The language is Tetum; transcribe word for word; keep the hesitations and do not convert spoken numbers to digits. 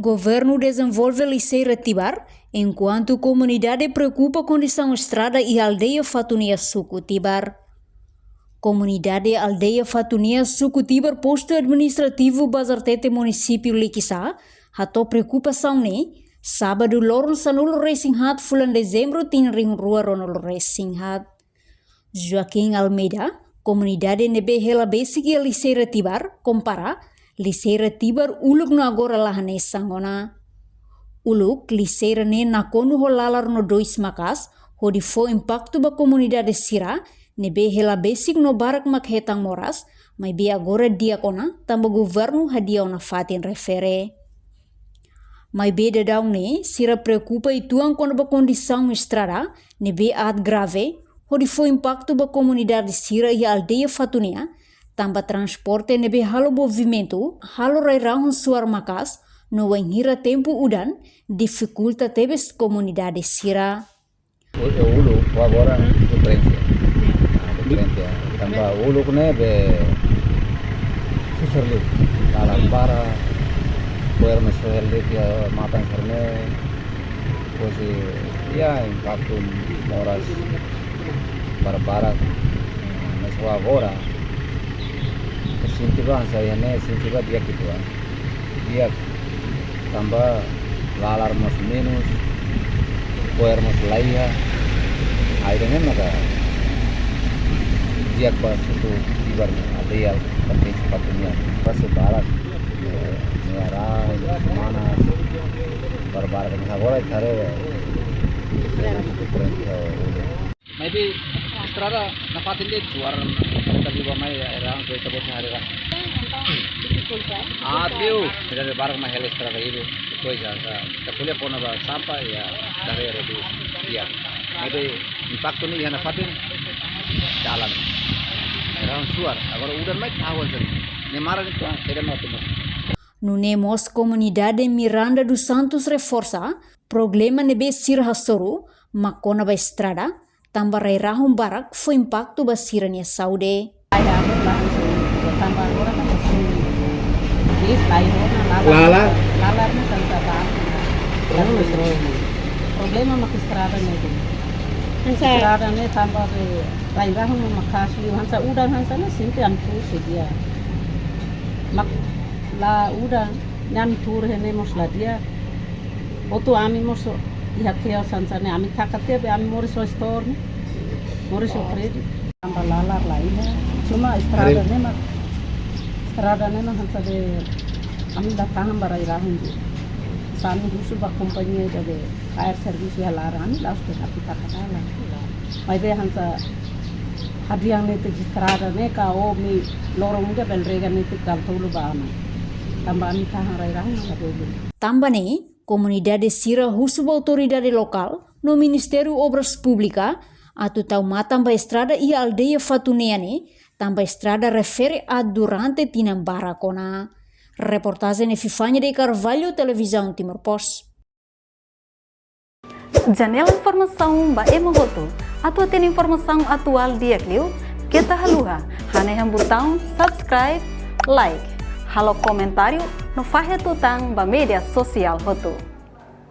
Governu dezenvolve Liseira Tibar, enkuantu komunidade preokupa kondisaun estrada iha aldeia Fatunia, suku Tibar. Komunidade aldeia Fatunia, suku Tibar, postu administrativu Bazartete, munisípiu Likisá, hato'o preokupasaun ne'e sábadu loron sanulu-resin-haat fulan Dezembru tinan rihun rua ruanulu-resin-haat. Joaquim Almeida, komunidade ne'ebé hela besik iha Liseira Tibar, kompara Liseira Tibar uluk no agora la hanesan ona. Uluk, liseira ne'e nakonu ho lalar no dois maka'as, hodi fó impaktu ba komunidade sira ne'ebé hela besik no barak mak hetan moras, maibé agora di'ak ona, tanba governu hadi'a ona fatin refere. Maibé daudaun ne'e, sira preokupa uitoan kona-ba kondisaun estrada ne'ebé aat grave, hodi fó impaktu ba komunidade sira iha aldeia Fatunia, tanba transporte ne'ebé halo movimentu, halo rai-rahun suar maka'as, no wainhira tempu udan, difikulta tebes komunidade sira. U-, uluk, agora diferente. Ah, diferente. Tanba uluk ne'e be susar liu. Lalar barak, koer mós susar liu, iha matan sira-ne'e. Depois, iha impaktu moras barak-barak. Mas agora, sente ba, hanesan ne'e, sente ba di'ak uitoan. Di'ak, tanba lalar mós menus, koer mós laiha. Ai, ida-ne'e maka di'ak ba suku Tibar ne'e, aldeia, pertense Fatunia. Pasti barak, eh, ne'e arah, mana, barak-barak, agora, cara, diferente, eh, Maybe estrada nafatin de'it, suar tadi ba mai, era ang kereta bos hari lah. Ah, tiu. Tidak ada barang mah hela estrada itu. Koi ja, ja. Kita kuliah pona ba sampah ya, dari redu dia. Maybe impaktu ne'e iha nafatin dalan. Era ang suar, agora udan mai tahun sini. Ne'e maran itu, ah, tidak mau temu. Nune'e mós komunidade Miranda dos Santos reforsa problema ne'ebé sira hasoru mak kona-ba estrada, tanba rai-rahun barak fó impaktu ba sira-nia saúde. Ai, aku lah, tanba agora kan, bis, lain ona, lalar. Lalar? Lalar ne'e hanesan ba. Problema, problema. Problema mak estrada ne'e. Hanesan estrada ne'e tanba be rai-rahun maka'as liu, hanesan udan hanesan ne'e sente an tu sedia. Mak la udan, ne'e an tuur iha ne'e mós la di'ak. Hotu ami mós iha chaos hanesan ne'e, ami taka tiha be ami moris ho store ne'e. Moris ho kredit. Tanba lalar laiha. Cuma estrada ne'e mak, estrada ne'e mak hanesan be ami la tahan ba rai-rahun de'it. Sami husu ba kompañia ida be fire service iha laran, ami la'ós dehan ita ka laran. Maibé hanesan hadi'a netik estrada ne'e ka, o mi loron ida bele rega netik dala tolu ba ami. Tanba ami tahan rai-rahun la dolu. Tanba ne'e, komunidade sira husu ba autoridade lokál no Ministériu Obras Públikas atu tau matan ba estrada iha aldeia Fatunia ne'e, tanba estrada refere aat durante tinan barak ona. Reportajen Epifania de Carvalho, Televizaun Timor Post. Janela informasaun ba ema hotu. Atu hatene informasaun atuál di'ak liu, keta haluha hanehan butaun subscribe, like, halo komentáriu no fahe tutan ba média sosiál hotu.